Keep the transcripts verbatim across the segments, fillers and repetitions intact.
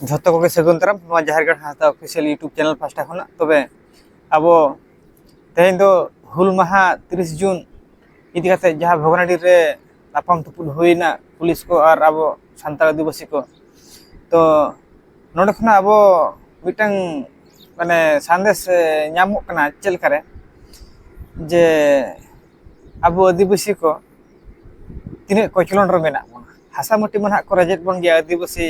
ᱡᱷᱚᱛᱚ ᱠᱚᱜᱮ ᱥᱟᱹᱜᱩᱱ ᱫᱟᱨᱟᱢ ᱱᱚᱣᱟ ᱡᱟᱦᱮᱨ ᱜᱟᱲ ᱦᱟᱸᱥᱫᱟ ᱚᱯᱷᱤᱥᱤᱭᱟᱞ YouTube ᱪᱮᱱᱮᱞ ᱯᱟᱦᱴᱟ ᱠᱷᱚᱱᱟᱜ᱾ ᱛᱚᱵᱮ ᱟᱵᱚ ᱛᱮᱦᱮᱧ ᱫᱚ ᱦᱩᱞ ᱢᱟᱦᱟ ᱛᱤᱨᱤᱥ ᱡᱩᱱ ᱤᱫᱤ ᱠᱟᱛᱮ ᱡᱟᱦᱟᱸ ᱵᱷᱚᱜᱽᱱᱟᱰᱤ ᱨᱮ ᱛᱟᱯᱟᱢ ᱛᱩᱯᱩᱫ ᱦᱩᱭᱱᱟ ᱯᱩᱞᱤᱥ ᱠᱚ ᱟᱨ ᱟᱵᱚ ᱥᱟᱱᱛᱟᱲ ᱟᱹᱫᱤᱵᱟᱹᱥᱤ ᱠᱚ, ᱛᱚ ᱱᱚᱰᱮ ᱠᱷᱚᱱᱟᱜ ᱟᱵᱚ ᱢᱤᱫᱴᱟᱝ ᱢᱟᱱᱮ ᱥᱟᱸᱫᱮᱥ ᱧᱟᱢᱚᱜ ᱠᱟᱱᱟ ᱪᱮᱫ ᱞᱮᱠᱟᱨᱮ, ᱡᱮ ᱟᱵᱚ ᱟᱹᱫᱤᱵᱟᱹᱥᱤ ᱠᱚ ᱛᱤᱱᱟᱹᱜ ᱠᱚᱪᱞᱚᱱ ᱨᱮ ᱢᱮᱱᱟᱜ ᱵᱚᱱᱟ᱾ ᱦᱟᱥᱟ ᱢᱟᱹᱴᱤ ᱢᱟ ᱱᱟᱦᱟᱜ ᱠᱚ ᱨᱮᱡᱮᱫ ᱵᱚᱱ ᱜᱮᱭᱟ, ᱟᱹᱫᱤᱵᱟᱹᱥᱤ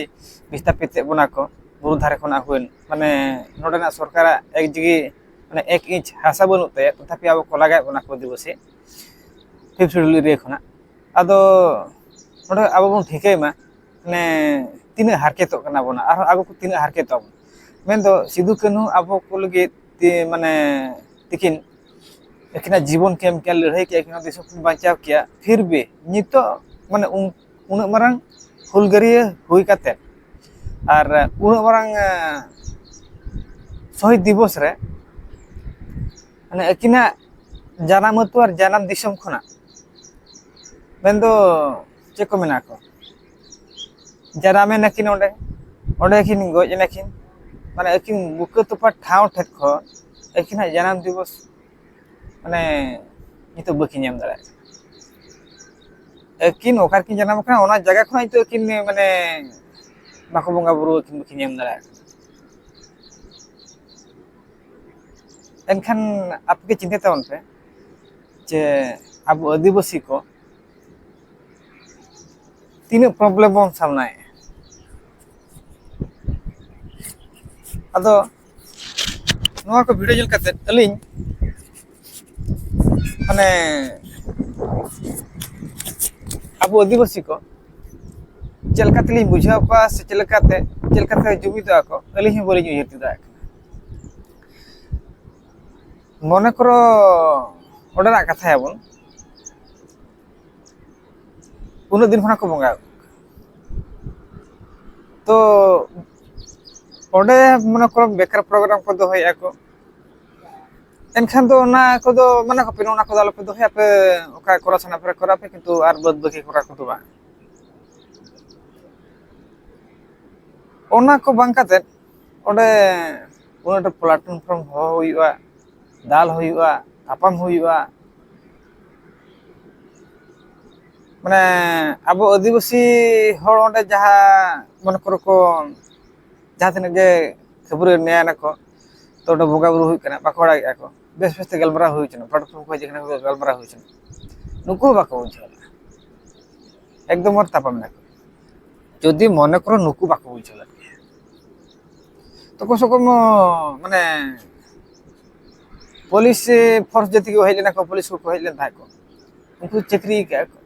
ᱵᱤᱥᱛᱟᱯᱤᱛ ᱮᱫ ᱵᱚᱱᱟ ᱠᱚ, ᱵᱩᱨᱩ ᱫᱷᱟᱨᱮ ᱠᱷᱚᱱᱟᱜ ᱦᱩᱭᱮᱱ, ᱢᱟᱱᱮ ᱱᱚᱰᱮᱱᱟᱜ ᱥᱚᱨᱠᱟᱨᱟᱜ ᱮᱠ ᱡᱤᱜᱤ ᱢᱟᱱᱮ ᱮᱠ ᱤᱧᱪ ᱦᱟᱥᱟ ᱵᱟᱹᱱᱩᱜ ᱛᱟᱭᱟ, ᱛᱚᱛᱷᱟᱯᱤ ᱟᱵᱚ ᱠᱚ ᱞᱟᱜᱟᱭᱮᱫ ᱵᱚᱱᱟ ᱠᱚ ᱟᱹᱫᱤᱵᱟᱹᱥᱤ ᱯᱷᱤᱯᱛᱷ ᱥᱤᱰᱩᱞ ᱮᱨᱤᱭᱟ ᱠᱷᱚᱱᱟᱜ᱾ ᱟᱫᱚ ᱱᱚᱰᱮ ᱟᱵᱚ ᱵᱚᱱ ᱴᱷᱤᱠᱟᱹᱭ ᱢᱟ, ᱢᱟᱱᱮ ᱛᱤᱱᱟᱹᱜ ᱦᱟᱨᱠᱮᱛᱚᱜ ᱠᱟᱱᱟ ᱵᱚᱱ, ᱟᱨᱦᱚᱸ ᱟᱵᱚ ᱠᱚ ᱛᱤᱱᱟᱹᱜ ᱦᱟᱨᱠᱮᱛᱚᱜ ᱵᱚᱱ᱾ ᱢᱮᱱᱫᱚ ᱥᱤᱫᱩ ᱠᱟᱹᱱᱦᱩ ᱟᱵᱚ ᱠᱚ ᱞᱟᱹᱜᱤᱫ ᱛᱤ- ᱢᱟᱱᱮ ᱛᱤᱠᱤᱱ ᱟᱹᱠᱤᱱᱟᱜ ᱡᱤᱵᱚᱱ ᱠᱤᱱ ᱮᱢ ᱠᱮᱭᱟ, ᱞᱟᱹᱲᱦᱟᱹᱭ ᱠᱮᱭᱟ, ᱟᱹᱠᱤᱱ ᱦᱚᱸ ᱫᱤᱥᱚᱢ ᱠᱤᱱ ᱵᱟᱧᱪᱟᱣ ᱠᱮᱭᱟ᱾ ᱯᱷᱤᱨ ᱵᱷᱤ ᱱᱤᱛᱚᱜ ᱢᱟᱱᱮ ᱩᱱ- ᱩᱱᱟᱹᱜ ᱢᱟᱨᱟᱝ ᱦᱩᱞᱜᱟᱹᱨᱤᱭᱟᱹ ᱦᱩᱭ ᱠᱟᱛᱮ ᱟᱨ ᱩᱱᱟᱹᱜ ᱢᱟᱨᱟᱝ ᱟᱸ, ᱥᱚᱦᱤᱫ ᱫᱤᱵᱚᱥ ᱨᱮ ᱢᱟᱱᱮ ᱟᱹᱠᱤᱱᱟᱜ ᱡᱟᱱᱟᱢ ᱟᱹᱛᱩ ᱟᱨ ᱡᱟᱱᱟᱢ ᱫᱤᱥᱚᱢ ᱠᱷᱚᱱᱟᱜ ᱢᱮᱱᱫᱚ ᱪᱮᱫ ᱠᱚ ᱢᱮᱱᱟ ᱠᱚ, ᱡᱟᱱᱟᱢ ᱮᱱᱟᱠᱤᱱ ᱚᱸᱰᱮ, ᱚᱸᱰᱮ ᱠᱤᱱ ᱜᱚᱡ ᱮᱱᱟᱠᱤᱱ, ᱢᱟᱱᱮ ᱟᱹᱠᱤᱱ ᱵᱩᱠᱟᱹ ᱛᱚᱯᱟ ᱴᱷᱟᱶ ᱴᱷᱮᱱ ᱠᱷᱚᱱ ᱟᱹᱠᱤᱱᱟᱜ ᱡᱟᱱᱟᱢ ᱫᱤᱵᱚᱥ ᱢᱟᱱᱮ ᱱᱤᱛᱚᱜ ᱵᱟᱹᱠᱤᱱ ᱧᱟᱢ ᱫᱟᱲᱮᱭᱟᱜ ᱠᱟᱱᱟ᱾ ᱟᱹᱠᱤᱱ ᱚᱠᱟ ᱨᱮᱠᱤᱱ ᱡᱟᱱᱟᱢ ᱟᱠᱟᱱᱟ ᱚᱱᱟ ᱡᱟᱭᱜᱟ ᱠᱷᱚᱱᱟᱜ ᱱᱤᱛᱚᱜ ᱟᱹᱠᱤᱱ ᱢᱟᱱᱮ ᱵᱟᱠᱚ ᱵᱚᱸᱜᱟ ᱵᱩᱨᱩ ᱟᱹᱠᱤᱱ ᱵᱟᱹᱠᱤᱱ ᱧᱟᱢ ᱫᱟᱲᱮᱭᱟᱜ ᱠᱟᱱᱟ᱾ ᱮᱱᱠᱷᱟᱱ ᱟᱯᱮ ᱜᱮ ᱪᱤᱱᱛᱟᱹ ᱛᱟᱵᱚᱱ ᱯᱮ ᱡᱮ ᱟᱵᱚ ᱟᱹᱫᱤᱵᱟᱹᱥᱤ ᱠᱚ ᱛᱤᱱᱟᱹᱜ ᱯᱨᱚᱵᱞᱮᱢ ᱵᱚᱱ ᱥᱟᱢᱱᱟᱭᱮᱫᱼᱟ᱾ ᱟᱫᱚ ᱱᱚᱣᱟ ᱠᱚ ᱵᱷᱤᱰᱤᱭᱳ ᱧᱮᱞ ᱠᱟᱛᱮ ᱟᱹᱞᱤᱧ ᱢᱟᱱᱮ ᱟᱵᱚ ᱟᱹᱫᱤᱵᱟᱹᱥᱤ ᱠᱚ ᱪᱮᱫ ᱞᱮᱠᱟ ᱛᱮᱞᱤᱧ ᱵᱩᱡᱷᱟᱹᱣ ᱠᱚᱣᱟ ᱥᱮ ᱪᱮᱫ ᱞᱮᱠᱟᱛᱮ ᱪᱮᱫ ᱞᱮᱠᱟᱛᱮ ᱡᱩᱢᱤᱫᱚᱜᱼᱟ ᱠᱚ, ᱟᱹᱞᱤᱧ ᱦᱚᱸ ᱵᱟᱹᱞᱤᱧ ᱩᱭᱦᱟᱹᱨ ᱛᱤᱭᱳᱜ ᱫᱟᱲᱮᱭᱟᱜ ᱠᱟᱱᱟ᱾ ᱢᱚᱱᱮ ᱠᱚᱨᱚ ᱚᱸᱰᱮᱱᱟᱜ ᱠᱟᱛᱷᱟᱭᱟᱵᱚᱱ, ᱩᱱᱟᱹᱜ ᱫᱤᱱ ᱠᱷᱚᱱᱟᱜ ᱠᱚ ᱵᱚᱸᱜᱟ ᱟᱹᱜᱩ ᱠᱟᱱᱟ᱾ ᱛᱚ ᱚᱸᱰᱮ ᱢᱚᱱᱮ ᱠᱚᱨᱚ ᱵᱮᱠᱟᱨ ᱯᱨᱳᱜᱨᱟᱢ ᱠᱚ ᱫᱚᱦᱚᱭᱮᱫᱼᱟ ᱠᱚ, ᱮᱱᱠᱷᱟᱱ ᱫᱚ ᱚᱱᱟ ᱠᱚᱫᱚ ᱢᱟᱱᱟ ᱠᱚᱯᱮ, ᱚᱱᱟ ᱠᱚᱫᱚ ᱟᱞᱚᱯᱮ ᱫᱚᱦᱚᱭᱟ, ᱟᱯᱮ ᱚᱠᱟ ᱠᱚᱨᱟᱣ ᱥᱟᱱᱟ ᱯᱮ ᱠᱚᱨᱟᱣ ᱯᱮ, ᱠᱤᱱᱛᱩ ᱟᱨ ᱵᱟᱹᱫᱽ ᱵᱟᱹᱠᱤ ᱠᱚᱨᱟᱣ ᱠᱚᱫᱚ ᱵᱟᱝ᱾ ᱚᱱᱟ ᱠᱚ ᱵᱟᱝ ᱠᱟᱛᱮᱫ ᱚᱸᱰᱮ ᱩᱱᱟᱹᱜ platform ᱦᱚᱦᱚ ᱦᱩᱭᱩᱜᱼᱟ, ᱫᱟᱞ ᱦᱩᱭᱩᱜᱼᱟ, ᱛᱟᱯᱟᱢ ᱦᱩᱭᱩᱜᱼᱟ᱾ ᱢᱟᱱᱮ ᱟᱵᱚ ᱟᱹᱫᱤᱵᱟᱹᱥᱤ ᱦᱚᱲ ᱚᱸᱰᱮ ᱡᱟᱦᱟᱸ ᱢᱚᱱᱮ ᱠᱚᱨᱚ ᱠᱚ ᱡᱟᱦᱟᱸ ᱛᱤᱱᱟᱹᱜ ᱜᱮ ᱠᱷᱟᱹᱯᱟᱹᱨᱤ ᱱᱮᱭᱟᱱᱟᱠᱚ, ᱛᱚ ᱚᱸᱰᱮ ᱵᱚᱸᱜᱟ ᱵᱩᱨᱩ ᱦᱩᱭᱩᱜ ᱠᱟᱱᱟ, ᱵᱟᱠᱚ ᱵᱟᱲᱟᱭᱮᱫᱼᱟ ᱠᱚ, ᱵᱮᱥ ᱵᱮᱥ ᱛᱮ ᱜᱟᱞᱢᱟᱨᱟᱣ ᱦᱩᱭ ᱦᱚᱪᱚᱱᱟ, platform ᱠᱚ ᱦᱮᱡ ᱟᱠᱟᱱᱟ, ᱜᱟᱞᱢᱟᱨᱟᱣ ᱦᱩᱭ ᱦᱚᱪᱚᱱᱟ, ᱱᱩᱠᱩ ᱦᱚᱸ ᱵᱟᱠᱚ ᱵᱩᱡᱷᱟᱹᱣ ᱞᱮᱫᱼᱟ᱾ ᱮᱠᱫᱚᱢ ᱟᱨ ᱛᱟᱯᱟᱢ ᱮᱱᱟ ᱠᱚ᱾ ᱡᱩᱫᱤ ᱢᱚᱱᱮ ᱠᱚᱨᱚ ᱱᱩᱠᱩ ᱵᱟᱠᱚ ᱵᱩᱡᱷᱟᱹᱣ ᱞᱮᱫ ᱜᱮᱭᱟ, ᱛᱚ ᱠᱚᱢ ᱥᱮ ᱠᱚᱢ ᱢᱟᱱᱮ ᱯᱩᱞᱤᱥ ᱯᱷᱳᱨᱥ ᱡᱟᱹᱛᱤ ᱠᱚ ᱦᱮᱡ ᱞᱮᱱᱟ ᱠᱚ, ᱯᱩᱞᱤᱥ ᱠᱚᱠᱚ ᱦᱮᱡ ᱞᱮᱱ ᱛᱟᱦᱮᱸᱫ ᱠᱚ, ᱩᱱᱠᱩ ᱪᱟᱹᱠᱨᱤ ᱟᱠᱟᱫᱼᱟ ᱠᱚ,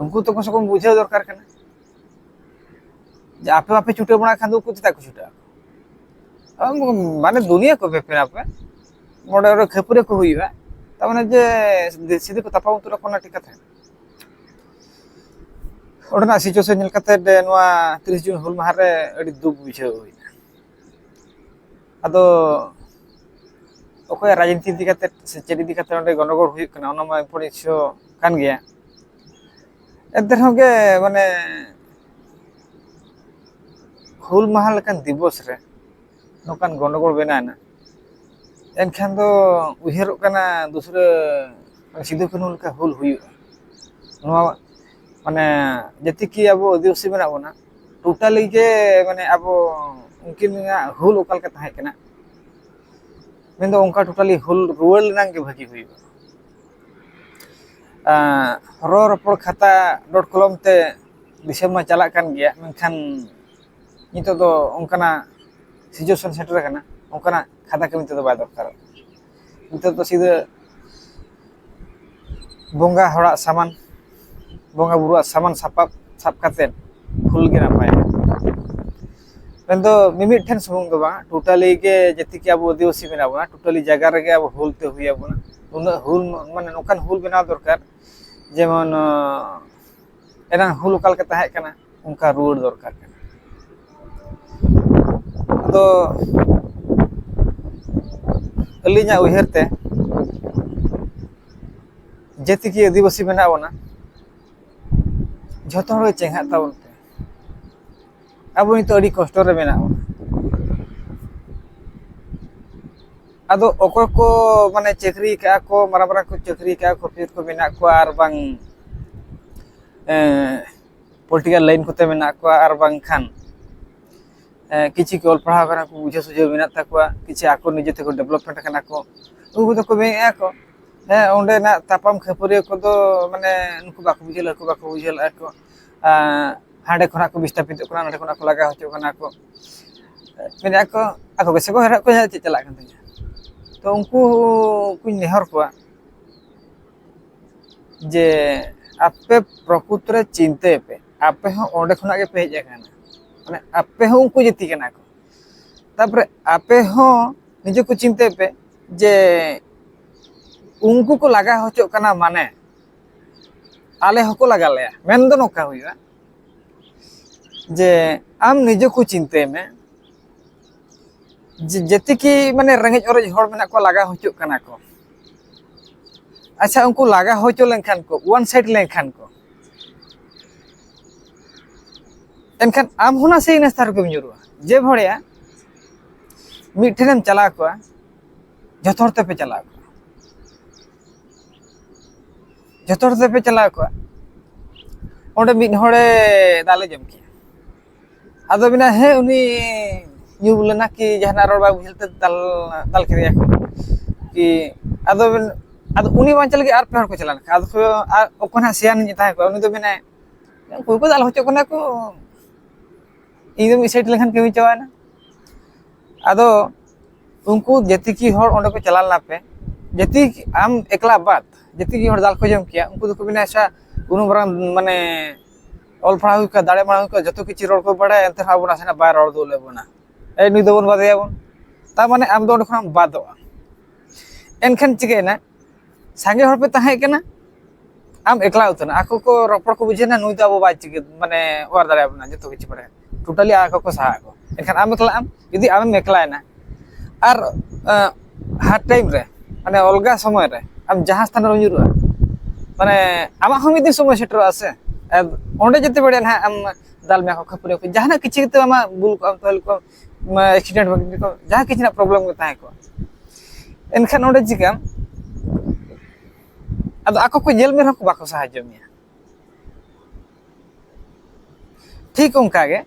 ᱩᱱᱠᱩ ᱛᱚ ᱠᱚᱢ ᱥᱮ ᱠᱚᱢ ᱵᱩᱡᱷᱟᱹᱣ ᱫᱚᱨᱠᱟᱨ ᱠᱟᱱᱟ ᱡᱮ ᱟᱯᱮ ᱵᱟᱯᱮ ᱪᱷᱩᱴᱟᱹᱣ ᱵᱟᱲᱟ ᱠᱷᱟᱱ ᱫᱚ ᱩᱱᱠᱩ ᱪᱮᱫᱟᱜ ᱠᱚ ᱪᱷᱩᱴᱟᱹᱜᱼᱟ? ᱟᱢ ᱢᱟᱱᱮ ᱫᱩᱱᱤᱭᱟᱹ ᱠᱚ ᱵᱮᱯᱟᱨ ᱟᱯᱮ ᱱᱚᱰᱮ ᱚᱸᱰᱮ ᱠᱷᱟᱹᱯᱟᱹᱨᱤ ᱠᱚ ᱦᱩᱭᱩᱜᱼᱟ, ᱛᱟᱨ ᱢᱟᱱᱮ ᱡᱮ ᱥᱤᱫᱷᱟᱹ ᱠᱚ ᱛᱟᱯᱟᱢ ᱩᱛᱟᱹᱨᱚᱜ ᱠᱟᱱᱟ, ᱴᱷᱤᱠ ᱠᱟᱛᱷᱟ᱾ ᱚᱸᱰᱮᱱᱟᱜ situation ᱧᱮᱞ ᱠᱟᱛᱮ ᱱᱚᱣᱟ ᱛᱤᱨᱤᱥ ᱡᱩᱱ ᱦᱩᱞ ᱢᱟᱦᱟ ᱨᱮ ᱟᱹᱰᱤ ᱫᱩᱠ ᱵᱩᱡᱷᱟᱹᱣ ᱦᱩᱭᱱᱟ᱾ ᱟᱫᱚ ᱚᱠᱚᱭᱟᱜ ᱨᱟᱡᱽᱱᱤᱛᱤ ᱤᱫᱤ ᱠᱟᱛᱮ ᱥᱮ ᱪᱮᱫ ᱤᱫᱤ ᱠᱟᱛᱮ ᱚᱸᱰᱮ ᱜᱚᱱᱰᱚᱜᱳᱲ ᱦᱩᱭᱩᱜ ᱠᱟᱱᱟ, ᱚᱱᱟ ᱢᱟ important issue ᱠᱟᱱ ᱜᱮᱭᱟ᱾ ᱮᱱᱛᱮ ᱨᱮᱦᱚᱸ ᱜᱮ ᱢᱟᱱᱮ ᱦᱩᱞ ᱢᱟᱦᱟ ᱞᱮᱠᱟᱱ ᱫᱤᱵᱚᱥ ᱨᱮ ᱱᱚᱝᱠᱟᱱ ᱜᱚᱱᱰᱚᱜᱳᱲ ᱵᱮᱱᱟᱣ ᱮᱱᱟ, ᱮᱱᱠᱷᱟᱱ ᱫᱚ ᱩᱭᱦᱟᱹᱨᱚᱜ ᱠᱟᱱᱟ ᱫᱩᱥᱨᱟᱹ ᱥᱤᱫᱩ ᱠᱟᱹᱱᱦᱩ ᱞᱮᱠᱟ ᱦᱩᱞ ᱦᱩᱭᱩᱜᱼᱟ᱾ ᱱᱚᱣᱟ ᱢᱟᱱᱮ ᱡᱟᱹᱛᱤ ᱠᱤ ᱟᱵᱚ ᱟᱹᱫᱤᱵᱟᱹᱥᱤ ᱢᱮᱱᱟᱜ ᱵᱚᱱᱟ, totally ᱜᱮ ᱢᱟᱱᱮ ᱟᱵᱚ ᱩᱱᱠᱤᱱᱟᱜ ᱦᱩᱞ ᱚᱠᱟ ᱞᱮᱠᱟ ᱛᱟᱦᱮᱸ ᱠᱟᱱᱟ, ᱢᱮᱱᱫᱚ ᱚᱱᱠᱟ totally ᱦᱩᱞ ᱨᱩᱣᱟᱹᱲ ᱞᱮᱱᱟᱝ ᱜᱮ ᱵᱷᱟᱹᱜᱤ ᱦᱩᱭᱩᱜᱼᱟ᱾ ᱟᱸ, ᱨᱚᱲ ᱨᱚᱯᱚᱲ ᱠᱷᱟᱛᱟ ᱰᱚᱴ ᱠᱚᱞᱚᱢ ᱛᱮ ᱫᱤᱥᱚᱢ ᱢᱟ ᱪᱟᱞᱟᱜ ᱠᱟᱱ ᱜᱮᱭᱟ, ᱢᱮᱱᱠᱷᱟᱱ ᱱᱤᱛᱚᱜ ᱫᱚ ᱚᱱᱠᱟᱱᱟᱜ situation ᱥᱮᱴᱮᱨ ᱟᱠᱟᱱᱟ, ᱚᱱᱠᱟᱱᱟᱜ ᱠᱷᱟᱛᱟ ᱠᱟᱹᱢᱤ ᱛᱮᱫᱚ ᱵᱟᱭ ᱫᱚᱨᱠᱟᱨᱚᱜ᱾ ᱱᱤᱛᱚᱜ ᱫᱚ ᱥᱤᱫᱷᱟᱹ ᱵᱚᱸᱜᱟ ᱦᱚᱲᱟᱜ ᱥᱟᱢᱟᱱ, ᱵᱚᱸᱜᱟ ᱵᱩᱨᱩᱣᱟᱜ ᱥᱟᱢᱟᱱ ᱥᱟᱯᱟᱵ ᱥᱟᱵ ᱠᱟᱛᱮᱫ ᱦᱩᱞ ᱜᱮ ᱱᱟᱯᱟᱭᱟ᱾ ᱢᱮᱱᱫᱚ ᱢᱤᱢᱤᱫ ᱴᱷᱮᱱ ᱥᱩᱢᱩᱝ ᱫᱚ ᱵᱟᱝ, totally ᱜᱮ ᱡᱟᱹᱛᱤ ᱠᱤ ᱟᱵᱚ ᱟᱹᱫᱤᱵᱟᱹᱥᱤ ᱢᱮᱱᱟᱜ ᱵᱚᱱᱟ, totally ᱡᱟᱭᱜᱟ ᱨᱮᱜᱮ ᱟᱵᱚ ᱦᱩᱞ ᱛᱮ ᱦᱩᱭ ᱟᱵᱚᱱᱟ᱾ ᱩᱱᱟᱹᱜ ᱦᱩᱞ ᱢᱟᱱᱮ ᱱᱚᱝᱠᱟᱱ ᱦᱩᱞ ᱵᱮᱱᱟᱣ ᱫᱚᱨᱠᱟᱨ, ᱡᱮᱢᱚᱱ ᱮᱱᱟᱝ ᱦᱩᱞ ᱚᱠᱟ ᱞᱮᱠᱟ ᱛᱟᱦᱮᱸ ᱠᱟᱱᱟ, ᱚᱱᱠᱟ ᱨᱩᱣᱟᱹᱲ ᱫᱚᱨᱠᱟᱨ ᱠᱟᱱᱟ᱾ ᱟᱫᱚ ᱟᱹᱞᱤᱧᱟᱜ ᱩᱭᱦᱟᱹᱨ ᱛᱮ ᱡᱟᱹᱛᱤ ᱠᱤ ᱟᱹᱫᱤᱵᱟᱹᱥᱤ ᱢᱮᱱᱟᱜ ᱵᱚᱱᱟ, ᱡᱷᱚᱛᱚ ᱦᱚᱲ ᱜᱮ ᱪᱮᱸᱜᱷᱟᱜ ᱛᱟᱵᱚᱱ ᱯᱮ᱾ ᱟᱵᱚ ᱱᱤᱛᱚᱜ ᱟᱹᱰᱤ ᱠᱚᱥᱴᱚ ᱨᱮ ᱢᱮᱱᱟᱜ ᱵᱚᱱᱟ᱾ ᱟᱫᱚ ᱚᱠᱚᱭ ᱠᱚ ᱢᱟᱱᱮ ᱪᱟᱹᱠᱨᱤ ᱠᱟᱜᱼᱟ ᱠᱚ, ᱢᱟᱨᱟᱝ ᱢᱟᱨᱟᱝ ᱠᱚ ᱪᱟᱹᱠᱨᱤ ᱠᱟᱜᱼᱟ ᱠᱚ, ᱠᱚ ᱢᱮᱱᱟᱜ ᱠᱚᱣᱟ, ᱟᱨ ᱵᱟᱝ ᱯᱚᱞᱤᱴᱤᱠᱟᱞ ᱞᱟᱭᱤᱱ ᱠᱚᱛᱮ ᱢᱮᱱᱟᱜ ᱠᱚᱣᱟ, ᱟᱨ ᱵᱟᱝᱠᱷᱟᱱ ᱠᱤᱪᱷᱩ ᱠᱚ ᱚᱞ ᱯᱟᱲᱦᱟᱣ ᱠᱟᱱᱟ ᱠᱚ, ᱵᱩᱡᱷᱟᱹᱣ ᱥᱩᱡᱷᱟᱹᱣ ᱢᱮᱱᱟᱜ ᱛᱟᱠᱚᱣᱟ, ᱠᱤᱪᱷᱩ ᱟᱠᱚ ᱱᱤᱡᱮ ᱛᱮᱠᱚ ᱰᱮᱵᱷᱞᱚᱯᱢᱮᱱᱴ ᱠᱟᱱᱟ ᱠᱚ, ᱩᱱᱠᱩ ᱫᱚᱠᱚ ᱢᱮᱱᱮᱫᱼᱟ ᱠᱚ, ᱦᱮᱸ, ᱚᱸᱰᱮᱱᱟᱜ ᱛᱟᱯᱟᱢ ᱠᱷᱟᱹᱯᱟᱹᱨᱤᱭᱟᱹ ᱠᱚᱫᱚ ᱢᱟᱱᱮ ᱱᱩᱠᱩ ᱵᱟᱠᱚ ᱵᱩᱡᱷᱟᱹᱣ ᱞᱮᱫᱼᱟ, ᱱᱩᱠᱩ ᱵᱟᱠᱚ ᱵᱩᱡᱷᱟᱹᱣ ᱞᱮᱫᱼᱟ ᱠᱚ᱾ ᱦᱟᱸᱰᱮ ᱠᱷᱚᱱᱟᱜ ᱠᱚ ᱵᱤᱥᱛᱟᱯᱤᱛᱚᱜ ᱠᱟᱱᱟ, ᱱᱚᱸᱰᱮ ᱠᱷᱚᱱᱟᱜ ᱠᱚ ᱞᱟᱜᱟ ᱦᱚᱪᱚᱜ ᱠᱟᱱᱟ ᱠᱚ᱾ ᱢᱮᱱᱮᱫᱼᱟ ᱠᱚ, ᱟᱠᱚ ᱜᱮᱥᱮ ᱠᱚ ᱦᱮᱨᱚᱜ ᱠᱚ, ᱪᱮᱫ ᱪᱟᱞᱟᱜ ᱠᱟᱱ ᱛᱤᱧᱟ? ᱛᱚ ᱩᱱᱠᱩ ᱠᱚᱧ ᱱᱮᱦᱚᱨ ᱠᱚᱣᱟ ᱡᱮ ᱟᱯᱮ ᱯᱨᱚᱠᱩᱛ ᱨᱮ ᱪᱤᱱᱛᱟᱹᱭ ᱯᱮ, ᱟᱯᱮ ᱦᱚᱸ ᱚᱸᱰᱮ ᱠᱷᱚᱱᱟᱜ ᱜᱮᱯᱮ ᱦᱮᱡ ᱟᱠᱟᱱᱟ, ᱢᱟᱱᱮ ᱟᱯᱮ ᱦᱚᱸ ᱩᱱᱠᱩ ᱡᱟᱹᱛᱤ ᱠᱟᱱᱟ ᱠᱚ᱾ ᱛᱟᱯᱚᱨᱮ ᱟᱯᱮ ᱦᱚᱸ ᱱᱤᱡᱮ ᱠᱚ ᱪᱤᱱᱛᱟᱹᱭ ᱯᱮ ᱡᱮ ᱩᱱᱠᱩ ᱠᱚ ᱞᱟᱜᱟ ᱦᱚᱪᱚᱜ ᱠᱟᱱᱟ, ᱢᱟᱱᱮ ᱟᱞᱮ ᱦᱚᱸᱠᱚ ᱞᱟᱜᱟ ᱞᱮᱭᱟ᱾ ᱢᱮᱱ ᱫᱚ ᱱᱚᱝᱠᱟ ᱦᱩᱭᱩᱜᱼᱟ ᱡᱮ ᱟᱢ ᱱᱤᱡᱮ ᱠᱚ ᱪᱤᱱᱛᱟᱹᱭ ᱢᱮ, ᱡᱮ ᱡᱮᱛᱤᱠᱤ ᱢᱟᱱᱮ ᱨᱮᱸᱜᱮᱡ ᱚᱨᱮᱡ ᱦᱚᱲ ᱢᱮᱱᱟᱜ ᱠᱚᱣᱟ, ᱞᱟᱜᱟ ᱦᱚᱪᱚᱜ ᱠᱟᱱᱟ ᱠᱚ᱾ ᱟᱪᱪᱷᱟ, ᱩᱱᱠᱩ ᱞᱟᱜᱟ ᱦᱚᱪᱚ ᱞᱮᱱᱠᱷᱟᱱ ᱠᱚ, ᱚᱣᱟᱱ ᱥᱟᱭᱤᱰ ᱞᱮᱱᱠᱷᱟᱱ ᱠᱚ, ᱮᱱᱠᱷᱟᱱ ᱟᱢ ᱦᱚᱸ ᱱᱟᱥᱮ ᱤᱱᱟᱹ ᱥᱛᱷᱟᱱ ᱨᱮᱜᱮᱢ ᱧᱩᱨᱩᱜᱼᱟ᱾ ᱡᱮ ᱵᱷᱚᱲᱮᱭᱟ ᱢᱤᱫ ᱴᱷᱮᱱᱮᱢ ᱪᱟᱞᱟᱣ ᱠᱚᱜᱼᱟ, ᱡᱚᱛᱚ ᱦᱚᱲ ᱛᱮᱯᱮ ᱪᱟᱞᱟᱣ ᱠᱚᱜᱼᱟ, ᱡᱚᱛᱚ ᱦᱚᱲ ᱛᱮᱯᱮ ᱪᱟᱞᱟᱣ ᱠᱚᱜᱼᱟ, ᱚᱸᱰᱮ ᱢᱤᱫ ᱦᱚᱲᱮ ᱫᱟᱞᱮ ᱡᱚᱢ ᱠᱮᱭᱟ᱾ ᱟᱫᱚ ᱢᱮᱱᱟ, ᱦᱮᱸ, ᱩᱱᱤ ᱧᱩ ᱵᱩᱞ ᱞᱮᱱᱟ ᱠᱤ ᱡᱟᱦᱟᱱᱟᱜ ᱨᱚᱲ ᱵᱟᱭ ᱵᱩᱡᱷᱟᱹᱣ ᱛᱮ ᱫᱟᱞ, ᱫᱟᱞ ᱠᱮᱫᱮᱭᱟ ᱠᱚ ᱠᱤ᱾ ᱟᱫᱚ ᱵᱮᱱ-, ᱟᱫᱚ ᱩᱱᱤ ᱵᱟᱧᱪᱟᱣ ᱞᱟᱹᱜᱤᱫ ᱟᱨ ᱯᱮ ᱦᱚᱲ ᱠᱚ ᱪᱟᱞᱟᱣ ᱞᱮᱱᱟ᱾ ᱟᱫᱚ ᱠᱚ, ᱟᱨ ᱚᱠᱚᱭ ᱦᱟᱸᱜ ᱥᱮᱭᱟᱱ ᱧᱚᱜ ᱛᱟᱦᱮᱸ ᱠᱚᱜᱼᱟ, ᱩᱱᱤ ᱫᱚ ᱢᱮᱱᱟᱭ, ᱩᱱᱠᱩ ᱠᱚ ᱫᱟᱞ ᱦᱚᱪᱚᱜ ᱠᱟᱱᱟ ᱠᱚ, ᱤᱧ ᱫᱚ ᱢᱤᱫ ᱥᱟᱭᱤᱰ ᱞᱮᱱᱠᱷᱟᱱ ᱠᱟᱹᱢᱤ ᱪᱟᱵᱟᱭᱮᱱᱟ᱾ ᱟᱫᱚ ᱩᱱᱠᱩ ᱡᱮᱛᱤᱠᱤ ᱦᱚᱲ ᱚᱸᱰᱮ ᱠᱚ ᱪᱟᱞᱟᱣ ᱞᱮᱱᱟ ᱯᱮ, ᱡᱮᱛᱤ ᱟᱢ ᱮᱠᱞᱟ ᱵᱟᱫ, ᱡᱮᱛᱤᱠᱤ ᱦᱚᱲ ᱫᱟᱞ ᱠᱚ ᱡᱚᱢ ᱠᱮᱭᱟ, ᱩᱱᱠᱩ ᱫᱚᱠᱚ ᱢᱮᱱᱟ, ᱟᱪᱪᱷᱟ, ᱩᱱᱟᱹᱜ ᱢᱟᱨᱟᱝ ᱢᱟᱱᱮ ᱚᱞ ᱯᱟᱲᱦᱟᱣ ᱦᱩᱭ ᱠᱚᱜᱼᱟ, ᱫᱟᱲᱮ ᱢᱟᱲᱟᱝ ᱦᱩᱭ ᱠᱚᱜᱼᱟ, ᱡᱚᱛᱚ ᱠᱤᱪᱷᱩ ᱨᱚᱲ ᱠᱚ ᱵᱟᱲᱟᱭᱟ, ᱮᱱᱛᱮ ᱨᱮᱦᱚᱸ ᱟᱵᱚ ᱱᱟᱥᱮᱱᱟᱜ ᱵᱟᱭ ᱨᱚᱲ ᱩᱫᱩᱜ ᱞᱮᱫ ᱵᱚᱱᱟ, ᱮ, ᱱᱩᱭ ᱫᱚᱵᱚᱱ ᱵᱟᱫᱮᱭᱟᱵᱚᱱ᱾ ᱛᱟᱨ ᱢᱟᱱᱮ ᱟᱢ ᱫᱚ ᱚᱸᱰᱮ ᱠᱷᱚᱱᱟᱜ ᱮᱢ ᱵᱟᱫᱚᱜᱼᱟ᱾ ᱮᱱᱠᱷᱟᱱ ᱪᱤᱠᱟᱹᱭᱮᱱᱟ? ᱥᱟᱸᱜᱮ ᱦᱚᱲ ᱯᱮ ᱛᱟᱦᱮᱸ ᱠᱟᱱᱟ, ᱟᱢ ᱮᱠᱞᱟ ᱩᱛᱟᱹᱨ ᱮᱱᱟ᱾ ᱟᱠᱚ ᱠᱚ ᱨᱚᱯᱚᱲ ᱠᱚ ᱵᱩᱡᱷᱟᱹᱣ ᱮᱱᱟ, ᱱᱩᱭ ᱫᱚ ᱟᱵᱚ ᱵᱟᱭ ᱪᱤᱠᱟᱹ, ᱢᱟᱱᱮ, ᱚᱣᱟᱨ ᱫᱟᱲᱮᱭᱟᱵᱚᱱᱟ, ᱡᱚᱛᱚ ᱠᱤᱪᱷᱩ ᱵᱟᱲᱟᱭᱟ, ᱴᱳᱴᱟᱞᱤ ᱟᱠᱚ ᱠᱚ ᱥᱟᱦᱟᱜ ᱟᱠᱚ᱾ ᱮᱱᱠᱷᱟᱱ ᱟᱢ ᱮᱠᱞᱟᱜ ᱟᱢ, ᱡᱩᱫᱤ ᱟᱢᱮᱢ ᱮᱠᱞᱟᱭᱮᱱᱟ, ᱟᱨ ᱦᱟᱨᱰ ᱴᱟᱭᱤᱢ ᱨᱮ, ᱢᱟᱱᱮ, ᱚᱞᱜᱟ ᱥᱚᱢᱚᱭ ᱨᱮ ᱟᱢ ᱡᱟᱦᱟᱸ ᱥᱛᱷᱟᱱ ᱨᱮᱢ ᱧᱩᱨᱩᱜᱼᱟ, ᱢᱟᱱᱮ, ᱟᱢᱟᱜ ᱦᱚᱸ ᱢᱤᱫ ᱫᱤᱱ ᱥᱚᱢᱚᱭ ᱥᱮᱴᱮᱨᱚᱜᱼᱟ ᱥᱮ᱾ ᱟᱨ ᱚᱸᱰᱮ ᱡᱮᱛᱮ ᱵᱮᱲᱟ ᱱᱟᱦᱟᱜ ᱟᱢ ᱫᱟᱞ ᱢᱮᱭᱟ ᱠᱚ, ᱠᱷᱟᱹᱯᱟᱹᱨᱤ ᱠᱚ, ᱡᱟᱦᱟᱱᱟᱜ ᱠᱤᱪᱷᱩ ᱠᱟᱛᱮ ᱟᱢᱟᱜ ᱵᱩᱞ ᱠᱚᱜᱼᱟᱢ, ᱛᱚᱞ ᱠᱚᱜᱼᱟᱢ, ᱮᱠᱥᱤᱰᱮᱱᱴ ᱠᱚ, ᱡᱟᱦᱟᱸ ᱠᱤᱪᱷᱩ ᱨᱮᱱᱟᱜ ᱯᱨᱚᱵᱞᱮᱢ ᱜᱮ ᱛᱟᱦᱮᱸ ᱠᱚᱜᱼᱟ᱾ ᱮᱱᱠᱷᱟᱱ ᱚᱸᱰᱮ ᱪᱤᱠᱟᱹᱢ? ᱟᱫᱚ ᱟᱠᱚ ᱠᱚ ᱧᱮᱞ ᱢᱮ ᱨᱮᱦᱚᱸ ᱠᱚ ᱵᱟᱠᱚ ᱥᱟᱦᱟᱡᱽᱡᱚ ᱢᱮᱭᱟ᱾ ᱴᱷᱤᱠ ᱚᱱᱠᱟ ᱜᱮ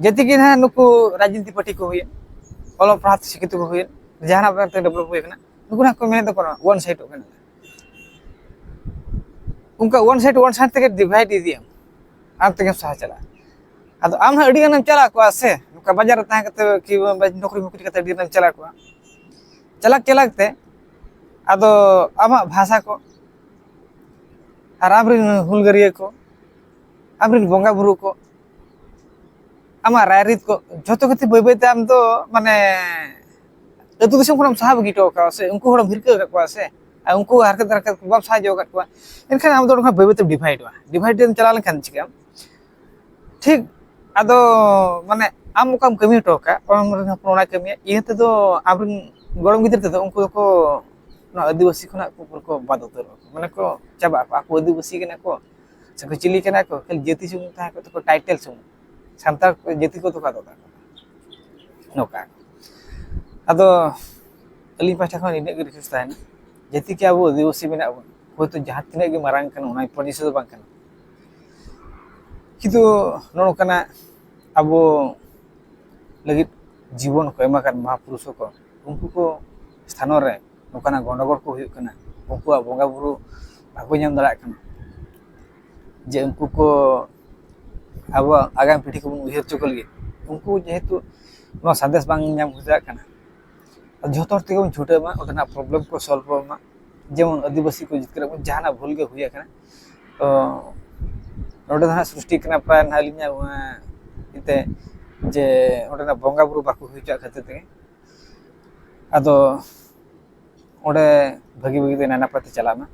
ᱡᱮᱛᱤ ᱜᱮ ᱱᱟᱦᱟᱜ ᱱᱩᱠᱩ ᱨᱟᱡᱽᱱᱤᱛᱤ ᱯᱟᱹᱴᱤ ᱠᱚ ᱦᱩᱭᱮᱱ, ᱚᱞᱚᱜ ᱯᱟᱲᱦᱟᱜ ᱛᱮ ᱥᱤᱠᱠᱷᱤᱛ ᱠᱚ ᱦᱩᱭᱮᱱ, ᱡᱟᱦᱟᱱᱟᱜ ᱵᱟᱝ ᱰᱮᱵᱷᱞᱚᱯ ᱦᱩᱭ ᱟᱠᱟᱱᱟ, ᱱᱩᱠᱩ ᱱᱟᱦᱟᱜ ᱠᱚ ᱢᱮᱱᱮᱫ ᱫᱚ ᱠᱚᱱᱚ ᱚᱣᱟᱱ ᱥᱟᱭᱤᱰᱚᱜ ᱠᱟᱱᱟ᱾ ᱚᱱᱠᱟ ᱚᱣᱟᱱ ᱥᱟᱭᱤᱰ ᱚᱣᱟᱱ ᱥᱟᱭᱤᱰ ᱛᱮᱜᱮ ᱰᱤᱵᱷᱟᱭᱤᱰ ᱤᱫᱤᱭᱟᱢ, ᱟᱢ ᱛᱮᱜᱮᱢ ᱥᱟᱦᱟ ᱪᱟᱞᱟᱜᱼᱟ᱾ ᱟᱫᱚ ᱟᱢ ᱦᱚᱸ ᱟᱹᱰᱤ ᱜᱟᱱᱮᱢ ᱪᱟᱞᱟᱣ ᱠᱚᱜᱼᱟ ᱥᱮ, ᱱᱚᱝᱠᱟ ᱵᱟᱡᱟᱨ ᱨᱮ ᱛᱟᱦᱮᱸ ᱠᱟᱛᱮ ᱠᱤ ᱱᱚᱠᱨᱤ ᱢᱚᱠᱨᱤ ᱠᱟᱛᱮ ᱟᱹᱰᱤ ᱜᱟᱱᱮᱢ ᱪᱟᱞᱟᱣ ᱠᱚᱜᱼᱟ᱾ ᱪᱟᱞᱟᱜ ᱪᱟᱞᱟᱜ ᱛᱮ ᱟᱫᱚ ᱟᱢᱟᱜ ᱵᱷᱟᱥᱟ ᱠᱚ, ᱟᱨ ᱟᱢᱨᱮᱱ ᱦᱩᱞᱜᱟᱹᱨᱤᱭᱟᱹ ᱠᱚ, ᱟᱢᱨᱮᱱ ᱵᱚᱸᱜᱟ ᱵᱩᱨᱩ ᱠᱚ, ᱟᱢᱟᱜ ᱨᱟᱭᱨᱤᱛ ᱠᱚ, ᱡᱷᱚᱛᱚ ᱠᱤᱪᱷᱩ ᱵᱟᱹᱭ ᱵᱟᱹᱭᱛᱮ ᱟᱢ ᱫᱚ ᱢᱟᱱᱮ ᱟᱹᱛᱩ ᱫᱤᱥᱚᱢ ᱠᱷᱚᱱᱮᱢ ᱥᱟᱦᱟ ᱵᱟᱹᱜᱤ ᱦᱚᱴᱚ ᱟᱠᱟᱫ ᱥᱮ, ᱩᱱᱠᱩ ᱦᱚᱲᱮᱢ ᱦᱤᱨᱠᱟᱹ ᱟᱠᱟᱫ ᱠᱚᱣᱟ ᱥᱮ, ᱟᱨ ᱩᱱᱠᱩ ᱦᱟᱨᱠᱮᱛ ᱦᱟᱨᱠᱮᱛ ᱠᱚ ᱵᱟᱢ ᱥᱟᱦᱟᱡᱽᱡᱚ ᱟᱠᱟᱫ ᱠᱚᱣᱟ, ᱮᱱᱠᱷᱟᱱ ᱟᱢ ᱫᱚ ᱚᱸᱰᱮ ᱠᱷᱚᱱ ᱵᱟᱹᱭ ᱵᱟᱹᱭᱛᱮᱢ ᱰᱤᱵᱷᱟᱭᱤᱰᱚᱜᱼᱟ᱾ ᱰᱤᱵᱷᱟᱭᱤᱰ ᱨᱮᱢ ᱪᱟᱞᱟᱣ ᱞᱮᱱᱠᱷᱟᱱ ᱪᱤᱠᱟᱹᱜᱼᱟᱢ? ᱴᱷᱤᱠ ᱟᱫᱚ ᱢᱟᱱᱮ ᱟᱢ ᱚᱠᱟᱢ ᱠᱟᱹᱢᱤ ᱦᱚᱴᱚ ᱟᱠᱟᱫ, ᱚᱱᱟ ᱨᱮᱱ ᱦᱚᱯᱚᱱ ᱚᱱᱟᱭ ᱠᱟᱹᱢᱤᱭᱟ, ᱤᱭᱟᱹ ᱛᱮᱫᱚ ᱟᱢᱨᱮᱱ ᱜᱚᱲᱚᱢ ᱜᱤᱫᱽᱨᱟᱹ ᱛᱮᱫᱚ ᱩᱱᱠᱩ ᱫᱚᱠᱚ ᱱᱚᱣᱟ ᱟᱹᱫᱤᱵᱟᱹᱥᱤ ᱠᱷᱚᱱᱟᱜ ᱠᱚ ᱯᱩᱨᱟᱹ ᱠᱚ ᱵᱟᱫ ᱩᱛᱟᱹᱨᱚᱜᱼᱟ, ᱢᱟᱱᱮ ᱠᱚ ᱪᱟᱵᱟᱜ ᱟᱠᱚ᱾ ᱟᱠᱚ ᱟᱹᱫᱤᱵᱟᱹᱥᱤ ᱠᱟᱱᱟ ᱠᱚ ᱥᱮ ᱠᱚ ᱪᱤᱞᱤ ᱠᱟᱱᱟ ᱠᱚ, ᱠᱷᱟᱹᱞᱤ ᱡᱟᱹᱛᱤ ᱥᱩᱢᱩᱝ ᱛᱟᱦᱮᱸ ᱠᱚᱜ ᱛᱟᱠᱚ, ᱴᱟᱭᱴᱮᱞ ᱥᱩᱢᱩᱝ, ᱥᱟᱱᱛᱟᱲ ᱠᱚ ᱡᱟᱹᱛᱤ ᱠᱚᱫᱚ ᱠᱚ ᱟᱫᱚᱜ ᱛᱟᱠᱚᱣᱟ᱾ ᱱᱚᱝᱠᱟ ᱟᱫᱚ ᱟᱹᱞᱤᱧ ᱯᱟᱦᱴᱟ ᱠᱷᱚᱱ ᱤᱱᱟᱹᱜ ᱜᱮ ᱨᱤᱠᱩᱭᱮᱥᱴ ᱛᱟᱦᱮᱱᱟ, ᱡᱟᱹᱛᱤ ᱠᱤ ᱟᱵᱚ ᱟᱹᱫᱤᱵᱟᱹᱥᱤ ᱢᱮᱱᱟᱜ ᱵᱚᱱᱟ, ᱦᱳᱭᱛᱳ ᱡᱟᱦᱟᱸ ᱛᱤᱱᱟᱹᱜ ᱜᱮ ᱢᱟᱨᱟᱝ ᱠᱟᱱᱟ, ᱚᱱᱟ ᱯᱚᱨᱤᱪᱚᱭ ᱫᱚ ᱵᱟᱝ ᱠᱟᱱᱟ᱾ ᱠᱤᱱᱛᱩ ᱱᱚᱜᱼᱚ ᱱᱚᱝᱠᱟᱱᱟᱜ ᱟᱵᱚ ᱞᱟᱹᱜᱤᱫ ᱡᱤᱵᱚᱱ ᱠᱚ ᱮᱢ ᱟᱠᱟᱫ ᱢᱚᱦᱟᱯᱩᱨᱩᱥ ᱠᱚ, ᱩᱱᱠᱩ ᱠᱚ ᱥᱛᱷᱟᱱᱚ ᱨᱮ ᱱᱚᱝᱠᱟᱱᱟᱜ ᱜᱚᱸᱰᱚᱜᱚᱲ ᱠᱚ ᱦᱩᱭᱩᱜ ᱠᱟᱱᱟ, ᱩᱱᱠᱩᱣᱟᱜ ᱵᱚᱸᱜᱟ ᱵᱩᱨᱩ ᱵᱟᱠᱚ ᱧᱟᱢ ᱫᱟᱲᱮᱭᱟᱜ ᱠᱟᱱᱟ, ᱡᱮ ᱩᱱᱠᱩ ᱠᱚ ᱟᱵᱚᱣᱟᱜ ᱟᱜᱟᱢ ᱯᱤᱲᱦᱤ ᱠᱚᱵᱚᱱ ᱩᱭᱦᱟᱹᱨ ᱦᱚᱪᱚ ᱠᱚ ᱞᱟᱹᱜᱤᱫ, ᱩᱱᱠᱩ ᱡᱮᱦᱮᱛᱩ ᱱᱚᱣᱟ ᱥᱟᱸᱫᱮᱥ ᱵᱟᱝ ᱧᱟᱢ ᱦᱩᱭ ᱫᱟᱲᱮᱭᱟᱜ ᱠᱟᱱᱟ, ᱡᱷᱚᱛᱚ ᱦᱚᱲ ᱛᱮᱜᱮ ᱵᱚᱱ ᱪᱷᱩᱴᱟᱹᱣ ᱢᱟ, ᱚᱸᱰᱮᱱᱟᱜ ᱯᱨᱚᱵᱞᱮᱢ ᱠᱚ ᱥᱚᱞᱵᱷ ᱢᱟ, ᱡᱮᱢᱚᱱ ᱟᱹᱫᱤᱵᱟᱹᱥᱤ ᱠᱚ ᱡᱤᱛᱠᱟᱹᱨᱚᱜ ᱢᱟ, ᱡᱟᱦᱟᱱᱟᱜ ᱵᱷᱩᱞ ᱜᱮ ᱦᱩᱭ ᱟᱠᱟᱱᱟ᱾ ᱛᱚ ᱱᱚᱰᱮ ᱫᱚ ᱦᱟᱸᱜ ᱥᱨᱤᱥᱴᱤ ᱠᱟᱱᱟ ᱯᱨᱟᱭ ᱱᱟᱦᱟᱜ ᱟᱹᱞᱤᱧᱟᱜ, ᱮᱱᱛᱮ, ᱡᱮ ᱚᱸᱰᱮᱱᱟᱜ ᱵᱚᱸᱜᱟ ᱵᱩᱨᱩ ᱵᱟᱠᱚ ᱦᱩᱭ ᱦᱚᱪᱚᱣᱟᱜ ᱠᱷᱟᱹᱛᱤᱨ ᱛᱮᱜᱮ᱾ ᱟᱫᱚ ᱚᱸᱰᱮ ᱵᱷᱟᱹᱜᱤ ᱵᱷᱟᱹᱜᱤ ᱛᱮ ᱱᱟᱭ ᱱᱟᱯᱟᱭ ᱛᱮ ᱪᱟᱞᱟᱜ ᱢᱟ᱾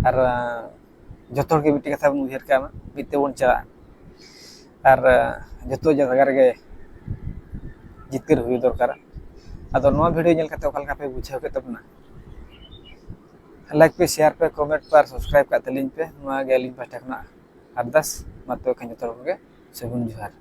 ᱟᱨ ᱡᱚᱛᱚ ᱦᱚᱲ ᱜᱮ ᱢᱤᱫᱴᱮᱱ ᱠᱟᱛᱷᱟ ᱵᱚᱱ ᱩᱭᱦᱟᱹᱨ ᱠᱟᱜ ᱢᱟ, ᱢᱤᱫ ᱛᱮᱵᱚᱱ ᱪᱟᱞᱟᱜᱼᱟ᱾ ᱟᱨ ᱡᱚᱛᱚ ᱡᱟᱭᱜᱟ ᱨᱮᱜᱮ ᱡᱤᱛᱠᱟᱹᱨ ᱦᱩᱭ ᱫᱚᱨᱠᱟᱨᱟ᱾ ᱟᱫᱚ ᱱᱚᱣᱟ ᱵᱷᱤᱰᱤᱭᱳ ᱧᱮᱞ ᱠᱟᱛᱮ ᱚᱠᱟ ᱞᱮᱠᱟ ᱯᱮ ᱵᱩᱡᱷᱟᱹᱣ ᱠᱮᱫ ᱛᱟᱵᱚᱱᱟ? ᱞᱟᱭᱤᱠ ᱯᱮ, ᱥᱮᱭᱟᱨ ᱯᱮ, ᱠᱚᱢᱮᱱᱴ ᱯᱮ ᱟᱨ ᱥᱟᱵᱥᱠᱨᱟᱭᱤᱵ ᱠᱟᱜ ᱛᱟᱹᱞᱤᱧ ᱯᱮ᱾ ᱱᱚᱣᱟ ᱜᱮ ᱟᱹᱞᱤᱧ ᱯᱟᱦᱴᱟ ᱠᱷᱚᱱᱟᱜ ᱟᱨᱫᱟᱥ᱾ ᱢᱟ ᱛᱚᱵᱮ ᱠᱷᱟᱱ ᱡᱚᱛᱚ ᱦᱚᱲ ᱠᱚᱜᱮ ᱥᱟᱹᱜᱩᱱ ᱡᱚᱦᱟᱨ᱾